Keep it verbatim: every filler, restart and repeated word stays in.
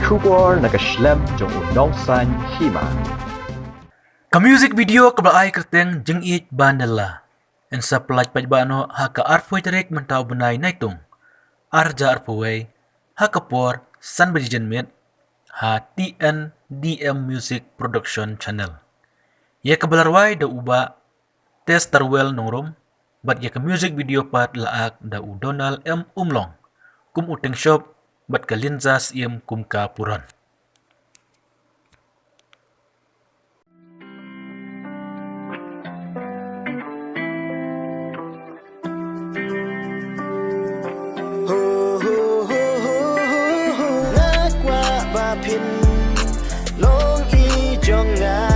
Khubor na ka shlem jong u nongsan hima. Ka music video kaba ai kyrteng Jingïeit Ba Nylla yn sa pynlait paidbah noh ha ka arphew tarik mynta u bnai Naitung, ar hajar arphew wei, ha ka por san baje janmiet, ha T N D M Music Production Channel. Ïa kaba la rwai da u Bah Tess Tarwel Nongrum, bad ïa ka music video pat la act da u Donald M Umlong kum u Teng Shop, bad ka Linza Syiem kum ka Puron. Nga kwah ba phin long i jong nga.